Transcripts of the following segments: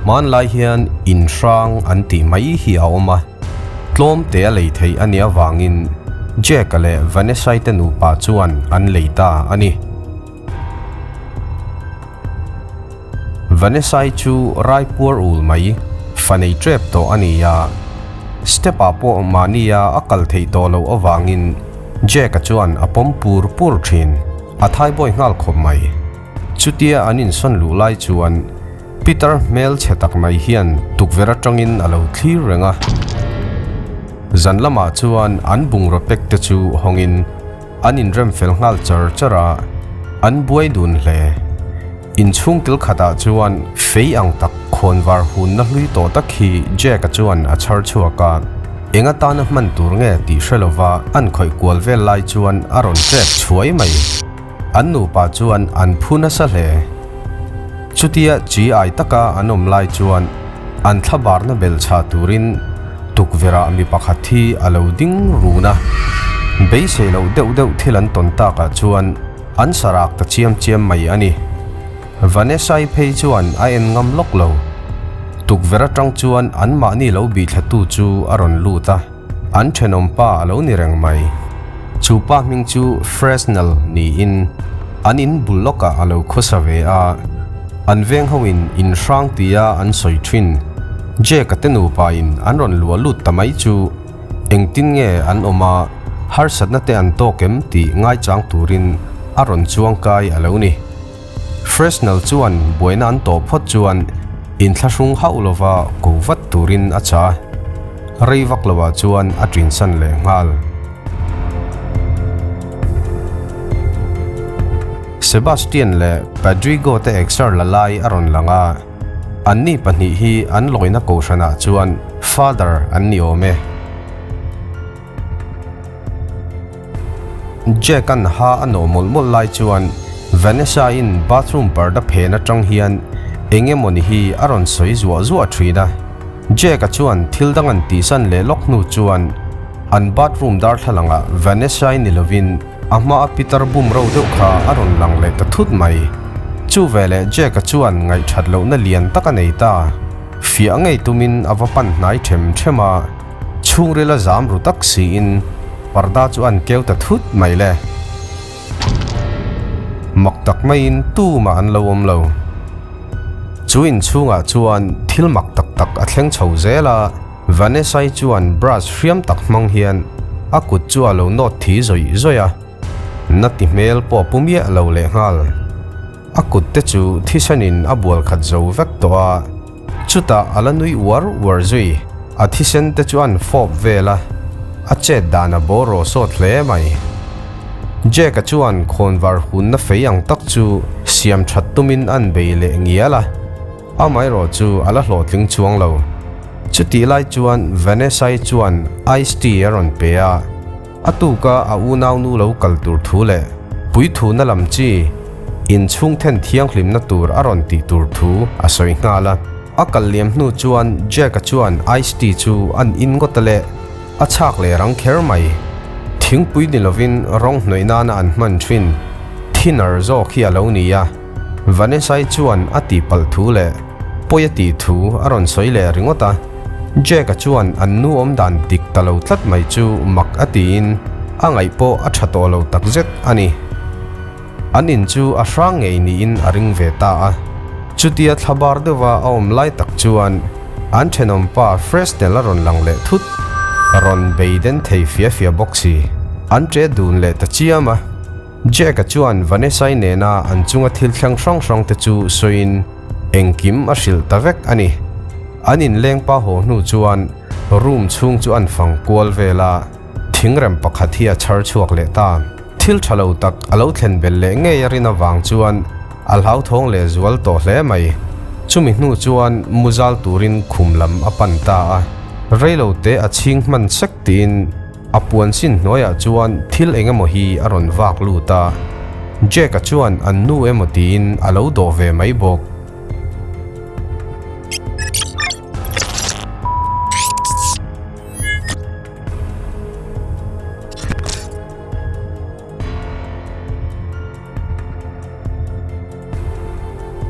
Hmanlai hian in hrang an tih mai hi a awm a, tlawm te a lei theih a nih avangin Jack-a leh Vanessa-i te nupa chuan an lei ta a ni. Vanessa-i chu raipuar ul mai, fa nei tep tawh a ni a, step-ah pawh mahnia a kal theih tawh loh avangin Jack-a chuan a pawm pur pur thin, a thaibawi nghal khawp mai. Chutia an insawn luh lai chuan Peter hmel chhe tak mai hian tukverh atangin a lo thlir reng a. Zan lamah chuan an bungraw pek te chu hawngin an inrem fel nghal char char a, an buai dun hle. Inchhung kil khatah chuan fei ang tak khawnvar hunna hlui tawh tak hi Jack-a chuan a chhar chhuak a, eng atana hman tur nge tih hre lova an khawih kual vel lai chuan a rawn ṭek chhuai mai. An nupa chuan an phu nasa hle. Chutia chi ai taka an awm lai chuan an thlabarna belhchhah turin tukverhah mi pakhat hi a lo ding run a. Beisei loh deuh deuh thil an tawn takah chuan an sarak ta chiam chiam mai a ni. Vanessa-i phei chuan a en ngam lawk lo. Tukverh atang chuan anmahni lo bihthlatu chu a rawn lut a. An thenawm pa a lo ni reng mai. Chu pa hming chu Fresnel niin an in bul lawkah a lo khawsa ve a, an veng hoin in hrang tia an sawi thin. Jake-a te nupa in an rawn luah lut ta mai chu engtin nge an awm a, harsatna te an tawk em tih ngaichang turin a rawn chuang kai a lo ni. Fresnel chuan buaina an tawh phawt chuan inthlahrung hauh lova ko vat turin a cha. Rei vak lovah chuan a ṭinsan leh nghal. Sebastian leh Padrigo te exer la lai a rawn lang a, anni pahnih hi an lawina kohhranah chuan Father an ni awm e. Jack-a'n ha a nawh mawlh mawlh lai chuan Vanessa-in bathroom parda phen atang hian eng emawni hi a rawn sawi zuah zuah thin a. Jack-a chuan thil dang an tihsan leh lawk hnu chuan an bathroom darthlalangah Vanessa-i ni lovin a hmaa pitar bum ro deuh kha a rawn lang leh ta thut mai. Chu veleh Jack-a chuan ngaihthat lohna lian tak a nei ta. Fiah ngei tumin a va pan hnai them them a. Chhungril a zam ru tak siin parda chu an keu ta thut mai le. Mak tak maiin tumah an lo awm lo. Chu inchhungah chuan thil mak tak tak a thleng chho zel a, Vanessa-i chuan brush hriam tak hmang hian a kut chu a lo nawt thi zawih zawih a, na ti hmel pawh a pu miah lo lehnghal. A kut te chu thisenin a bual khat zo vek tawh a. Chutah a la nui uar uar zui, a thisen te chu an fawp vel a, a chet dan a bawraw sawt hle mai. Jack-a chuan khawnvar hunna fei ang tak chu siam that tumin an bei leh ngial a, amaherawh chu a la hlawhtling chuang lo. Chutih lai chuan Vanessa-i chuan ice tea a rawn pe a, A tuka a unaunu lo kal tur thu leh puithuna lam chi inchhung then thianghlimna tur a rawn tih tur thu a sawi nghal a. A kal liam hnu chuan Jack-a chuan ice tea chu an in ngawt a leh a chhak leh rang kher mai. Thingpui ni lovin rawng hnawih nana an hman thin thinner zawk hi a lo ni a. Vanessa-i chuan a tihpalh thu leh pawi a tih thu a rawn sawi leh ringawt a. Jack-a chuan an nu awm dan dik ta lo tlat mai chu mak a tiin a ngaih pawh a tha tawh lo takzet a ni. An in chu a hrang ngei niin a ring ve ta a. Chutia thlabar deuha a awm lai tak chuan an thenawmpa Fresnel a rawn lang leh thut. Rawn beiden thei fia fia bawk si. An che dun leh ta chiam a. Jack-a chuan Vanessa-i nena an chunga thil thleng hrang hrang te chu sawiin engkim a hrilh ta vek a ni. An inleng pa haw hnu chuan room chhung chu an fang kual vel a, thingrem pakhat hi a chhar chhuak leh ta. Thil tha lo tak a lo thlen belh leh ngei a rin avang chuan a hlauthawng leh zual tawh hle mai. Chumi hnu chuan muzal turin khum lam a pan ta a, reilote a chhing hman sek tiin, A puan sin hnuaiah chuan thil eng emaw hi a rawn vak lut a, Jack-a chuan an nu emaw tiin a lo dawh ve mai bawk.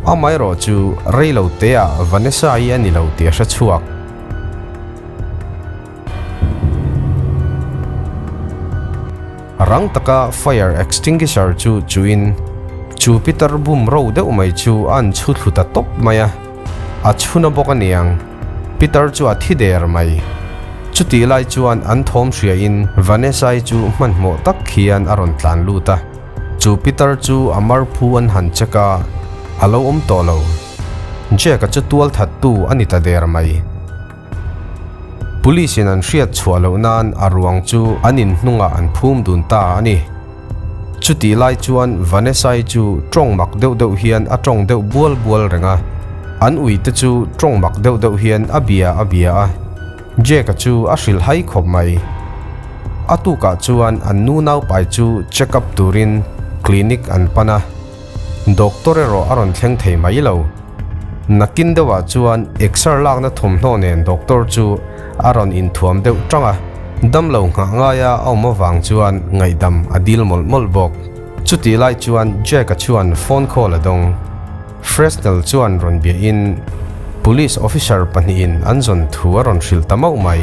Amaherawhchu rei lo teah Vanessa-i a ni lo tih a hre chhuak. Rang taka fire extinguisher chu chuin chu pitar bum ro deuh mai chu a an chhu thlu ta tawp mai a, a chhuna bawk a niang. Pitar chu a thi der mai. Chutih lai chuan an thawm hriain Vanessa-i chu hmanhmawh tak hian a rawn tlan lut a. Chu pitar chu a marphu an han check a, a lo awm tawh lo. Jack-a chu tual thattu a ni ta der mai. Police in an hriat chhuah loh nan a ruang chu an in hnungah an phum dun ta a ni. Chutih lai chuan Vanessa-i chu tawng mak deuh deuh hian a tawng deuh bual bual reng a, an ui te chu tawng mak deuh deuh hian a bia a bia a. Jack-a chu a hrilh hai khawp mai. A tukah chuan an nu naupai chu check up turin clinic an pan a. Doctor erawh a rawn thleng thei mai lo. Nakin deuhah chuan exer lakna thawmhnaw nen doctor chu a rawn inthuam deuh tang a, damlo nghah ngaia a awm avang chuan ngaihdam a dil mawlh mawlh bawk. Chutih lai chuan Jack-a chuan phone call a dawng. Fresnel chuan rawn biahin police officer pahnihin an zawn thu a rawn hrilh ta mauh mai.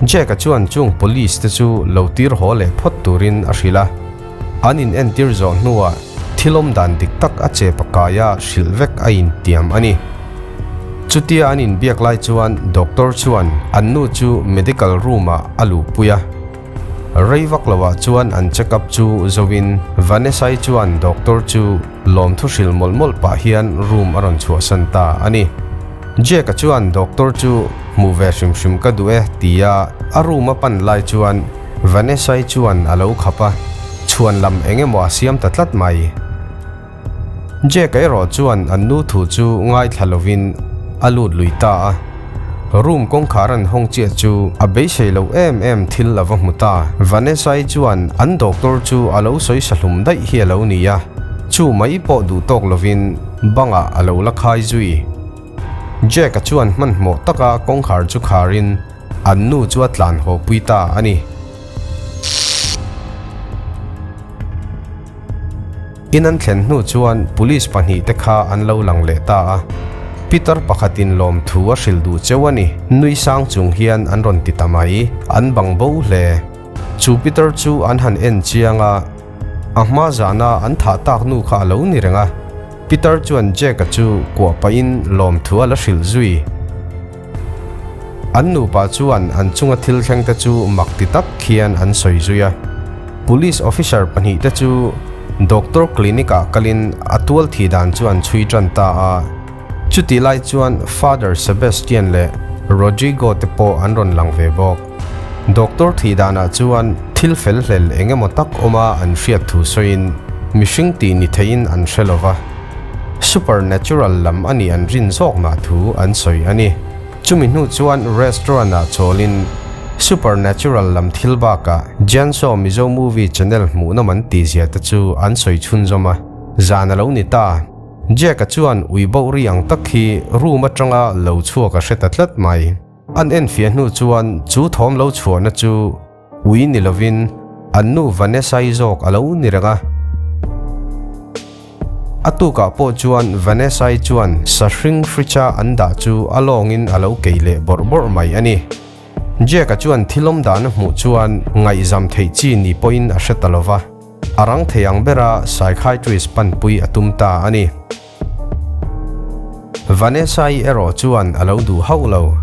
Jack-a chuan chung police te chu lo tir haw leh phawt turin a hrilh a. An in entir zawh hnuah thil awm dan dik tak a che pakaia hrilh vek a intiam a ni. Chutia an inbiak lai chuan doctor chuan an nu chu medical room ah a luhpui a. Rei vak loah chuan an check up chu zoin Vanessa-i chuan doctor chu lawmthu hrilh mawlh mawlh pah hian room a rawn chhuahsan ta a ni. Jack-a chuan doctor chu hmuh ve hrim hrim ka duh e tia a room a pan lai chuan Vanessa-i chuan a lo khap a, chhuan lam eng emaw a siam ta tlat mai. Jack-a erawh chuan an nu thu chu ngaithla lovin a lut lui ta a, room kawngkhar an hawng chiah chu a beisei loh em em thil a va hmu ta. Vanessa-i chuan an doctor chu a lo sawi sahlum daih hi a lo ni a, chu mai pawh duh tawk lovin bangah a lo la khai zui. Jack-a chuan hmanhmawh taka kawngkhar chu kharin an nu chu a tlan haw pui ta a ni. In an thlen hnu chuan police pahnihte kha an lo lang leh ta a, Peter pakhatin lawmthu a hrilh duh cheu a ni. Nui sang chung hian an rawn ti ta mai, an bang bo hle. Chu Peter chu an han en chiang a, a hma zana an thah tak nu kha a lo ni reng a. Peter chuan Jack-a chu kuah pahin lawmthu a la hrilh zui. An nupa chuan an chunga thil thlengte chu mak ti tak khian an sawi zui a. Police officer pahnihte chu doctor clinic-ah kalin a tual thi dan chu an chhui tan ta a. Chutih lai chuan Father Sebastian leh Rodrigo te pawh an rawn lang ve bawk. Doctor thih danah chuan thil fel hlel eng emaw tak awma an hriat thu sawiin mihring tih ni theiin an hre lo va. Supernatural lam a nih an rin zawk mah thu an sawi a ni. Chumi hnu chuan restaurant ah chawlin Supernatural lam thil bakah Jiansaw Mizo Movie channel hmuhnawm an tihzia te chu an sawi chhunzawm a, zan a lo ni ta. Jack-a chuan ui boh ri ang tak hi room atanga lo chhuak a hre ta tlat mai. An enfiah hnu chuan chu thawm lo chhuahna chu Ui ni lovin an nu Vanessa-i zawk a lo ni reng a. A tukah pawh chuan Vanessa-i chuan sahring fridge-a an dah chu a lawngin a lo kei leh bawrh bawrh mai a ni. Jack-a chuan thilawm dan a hmuh chuan ngaihzam theih chi ni pawhin a hre ta lo va, a rang thei ang bera psychiatrist panpui a tum ta a ni. Vanessa-i erawh chuan a lo duh hauh lo.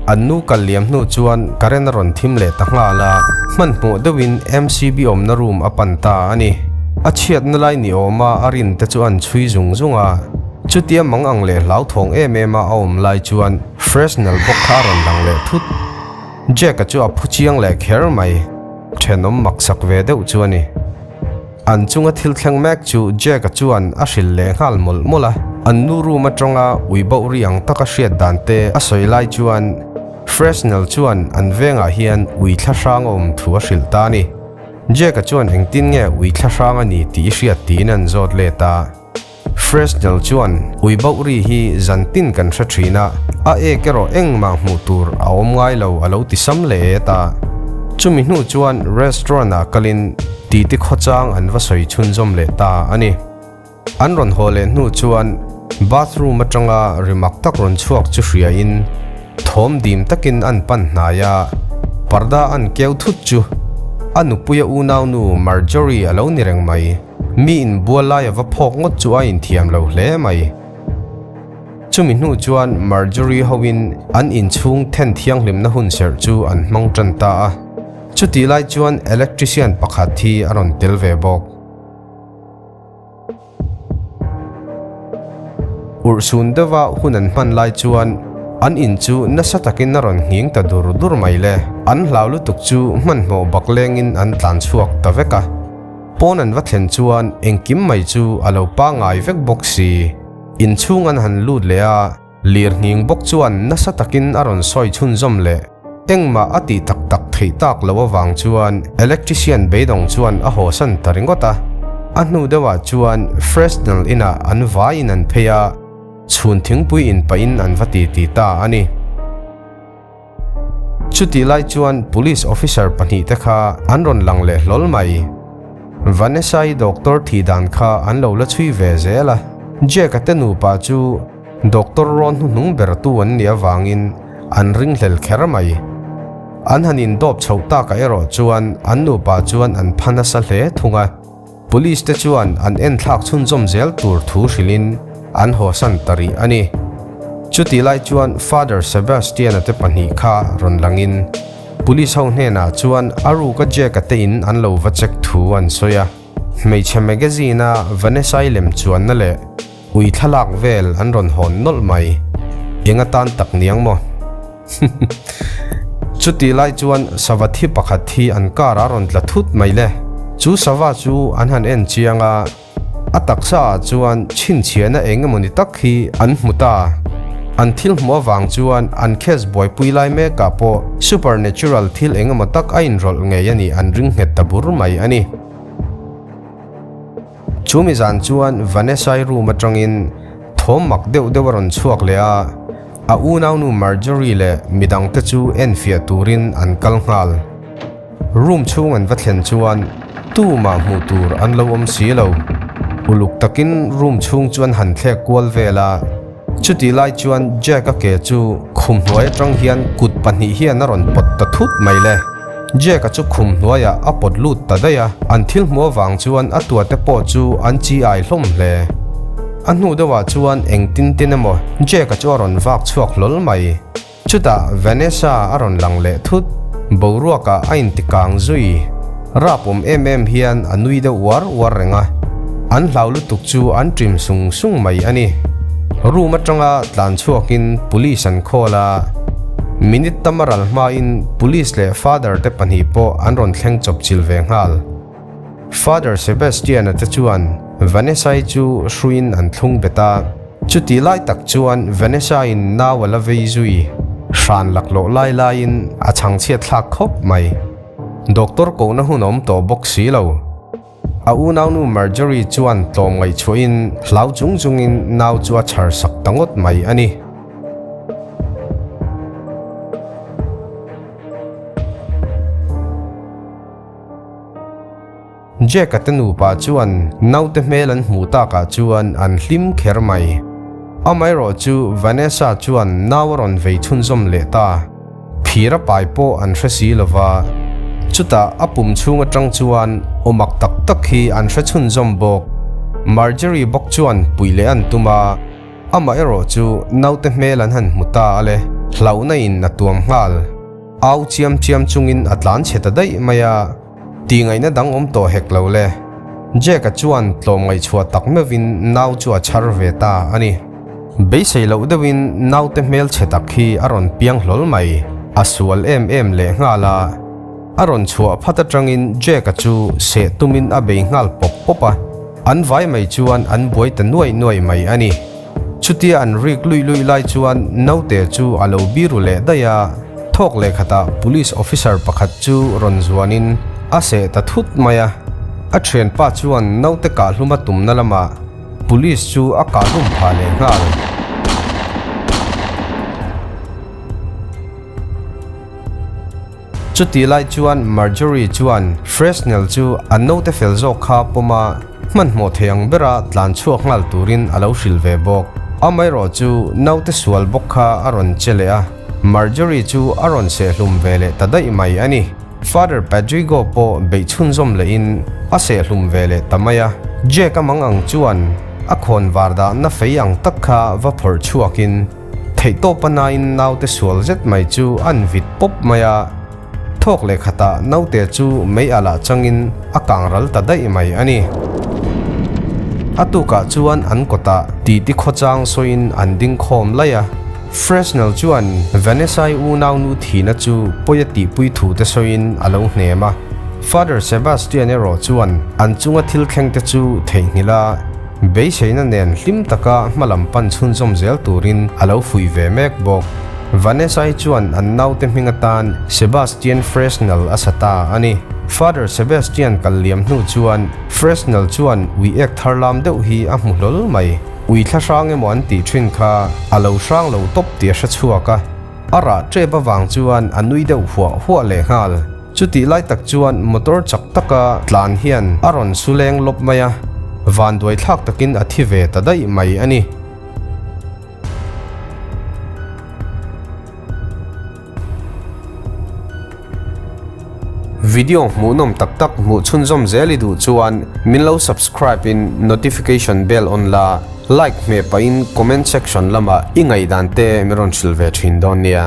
An nu kal liam hnu chuan current a rawn thim leh ta nghal a, hmanhmawh deuhin MCB awmna room a pan ta a ni. A chhiatna lai ni awma a rin te chu an chhui zung zung a, chutia mang ang leh hlauthawng em em a a awm lai chuan Fresnel bawk kha a rawn lang leh thut. Jack-a chu a phu chiang leh kher mai, thenawm maksak ve deuh chu a ni. An chunga thil thleng mek chu Jack-a chuan a hrilh leh nghal mawlh mawlh a. An nu room atanga ui boh ri ang taka hriat dan te a sawi lai chuan Fresnel chuan an vengah hian ui thla hrang a awm thu a hrilh ta a ni. Jack-a chuan engtin nge ui thla hrang a ni tih i hriat tiin an zawt let a. Fresnel chuan ui boh ri hi zan tin kan hre thin a, a ek erawh engmah hmuh tur a awm ngai lo a lo ti sam leh et a. Chumi hnu chuan restaurant ah kalin titi khawchang an va sawi chhunzawm leh ta a ni. An rawn haw leh hnu chuan. Bathroom atanga ri mak tak rawn chhuak chu hriain thawm dim takin an pan hnai a, parda an keu thut chu a nupuia unaunu Marjorie a lo ni reng mai. Mi inbual lai a va phawk ngawt chu a inthiam lo hle mai. Chumi hnu chuan Marjorie hoin an inchhung then thianghlimna hun serh chu an hmang tan ta a. Chutih lai chuan electrician pakhat hi a rawn tel ve bawk. Urhsun deuha hun an hman lai chuan an in chu nasa takin a rawn nghing ta dur dur mai le. An hlau lutuk chu hmanhmawh bak lengin an tlan chhuak ta vek a. Pawn an va thlen chuan engkim mai chu a lo pangngai vek bawk si. Inchhung an han lut leh a, lirnghing bawk chuan nasa takin a rawn sawi chhunzawm leh. Engmah a tih tak tak theih tak loh avang chuan electrician beidawng chuan a hawsan ta ringawt a. A hnu deuhah chuan Fresnel inah an vaiin an phei a, chhun thingpui inpahin an va titi ta a ni. Chutih lai chuan Police officer pahnihte kha an rawn lang leh hlawl mai. Vanessa-i doctor thih dan kha an lo la chhui ve zel a, Jack-a te nupa chu doctor rawn hnuhnung bertu an nih avangin an ringhlel kher mai. An han indawp chhoh takah erawh chuan an nupa chuan an pha nasa hle thung a. Police te chuan an enthlak chhunzawm zel tur thu hrilhin an hawsan ta rih a ni. Chutih lai chuan Father Sebastian-a te pahnih kha rawn langin Police ho hnenah chuan a ruka Jack-a te in an lo va check thu an sawi a. Hmeichhe magazine-a Vanessa-i lem chuanna leh ui thlalak vel an rawn hawn nawlh mai. Eng atan tak niang maw? Chutih lai chuan sava thi pakhat hi an car a rawn tla thut mai le. Chu sava chu an han en chiang a, a taksa ah chuan chhinchhiahna eng emaw ni tak hi an hmu ta. An thil hmuh avang chuan an case buaipui lai mekah pawh supernatural thil eng emaw tak a inrawlh ngei a nih an ring nghet ta bur mai a ni. Chu mi zan chuan Vanessa-i room atangin thawm mak deuh deuh a rawn chhuak leh a, a unaunu Marjorie leh midangte chu enfiah turin an kal nghal. Room chhung an va thlen chuan tumah hmuh tur an lo awm si lo. Uluk takin room chhung chu an han thlek kual vel a, chutih lai chuan Jack-a ke chu khum hnuai atang hian kut pahnih hian a rawn pawt ta thut mai le. Jack-a chu khum hnuaiah a pawt lut ta daih a, an thil hmuh avang chuan a tuate pawh chu an chi ai hlawm hle. A hnu deuhah chuan eng tin tin emaw Jack-a chu a rawn vak chhuak hlawl mai. Chutah Vanessa a rawn lang leh thut, boruakah a intikang zui. Rap awm em em hian a nui deuh uar uar reng a, an hlau lutuk chu an ṭim sung sung mai a ni. Room aṭanga tlan chhuakin police an call a, minute tam a ral hmain police leh father te pahnih pawh an rawn thleng chawp chil ve nghal. Father Sebastian-a te chuan Vanessa-i chu hruiin an thlung bet a, chutih lai tak chuan Vanessa-in nau a la vei zui, hran laklawh lai laiin a chhangchhiat thlak khawp mai. Doctor kohna hun a awm tawh bawk si lo. A unaunu Marjorie chuan tlawm ngaihchhuahin hlau chung chungin nau chu a chhar sak ta ngawt mai a ni. Jack-a te nupa chuan naute hmel an hmuh takah chuan an hlim kher mai. Amaherawh chu Vanessa chuan nau a rawn vei chhunzawm leh ta. Phir a pai pawh an hre si lo va, chutah a pum chhung atang chuan aw mak tak tak hi an hre chhunzawm bawk. Marjorie bawk chuan puih leh an tum a, amah erawh chu naute hmel an han hmu ta a le, hlauhna in a tuam nghal. Au chiam chiam chungin a tlan chhe ta daih mai a, tih ngaihna dang awm tawh hek lo le. Jack-a chuan tlawm ngaihchhuah tak meuhin nau chu a chhar ve ta a ni. Beisei loh deuhin naute hmelchhe tak hi a rawn piang hlawl mai, a sual em em leh nghal a. A rawn chhuah phat atangin Jack-a chu seh tumin a bei nghal pawp pawp a, an vai mai chuan an buai ta nuaih nuaih mai a ni. Chutia an rik luih luih lai chuan naute chu a lo biru leh daih a, thawk leh khatah police officer pakhat chu rawn zuanin a seh ta thut mai a. A thianpa chuan naute kahhlum a tumna lamah Police chu a kah hlum phah leh nghal. Chutih lai chuan Marjorie chuan Fresnel chu a naute fel zawk kha pawm a, Hmanhmawh thei ang bera tlan chhuak nghal turin a lo hrilh ve bawk. Amaherawh chu naute sual bawk kha a rawn che leh a, Marjorie chu a rawn sehhlum ve leh ta daih mai a ni. Father Padrigo pawh beih chhunzawm lehin a sehhlum ve leh ta mai a. Jake a mang ang chuan a khawn var dahna fei ang tak kha va phawrh chhuakin theihtawp a nain naute sual zet mai chu an vit pawp mai a. Thawk leh khatah naute chu mei alah changin a kang ral ta daih mai a ni. A tukah chuan an kawtah titi khawchang sawiin an ding khawm laih a. Fresnel chuan Vanessa-i unaunu thihna chu pawi a tihpui thu te sawiin a lo hnem a. Father Sebastian erawh chuan an chunga thil thleng te chu theihnghilh a, beiseina nen hlim taka hmalam pan chhunzawm zel turin a lo fuih ve mek bawk. Vanessa-i chuan an naute hming atan Sebastian Fresnel a sa ta a ni. Father Sebastian kal liam hnu chuan Fresnel chuan ui ek thar lam deuh hi a hmu hlawl mai. Ui thla hrang emaw an tih thin kha a lo hrang lo tawp tih a hre chhuak a. A rah tep avang chuan a nui deuh huah huah leh nghal. Chutih lai tak chuan motor chak taka tlan hian a rawn su leng lawp mai a, vanduai thlak takin a thi ve ta daih mai a ni. Video hmuhnawm tak tak hmuh chhunzawm zel i duh chuan min lo subscribe in notification bell on la, like hmeh pahin comment section lamah i ngaihdan te min rawn hrilh ve thin dawn nia.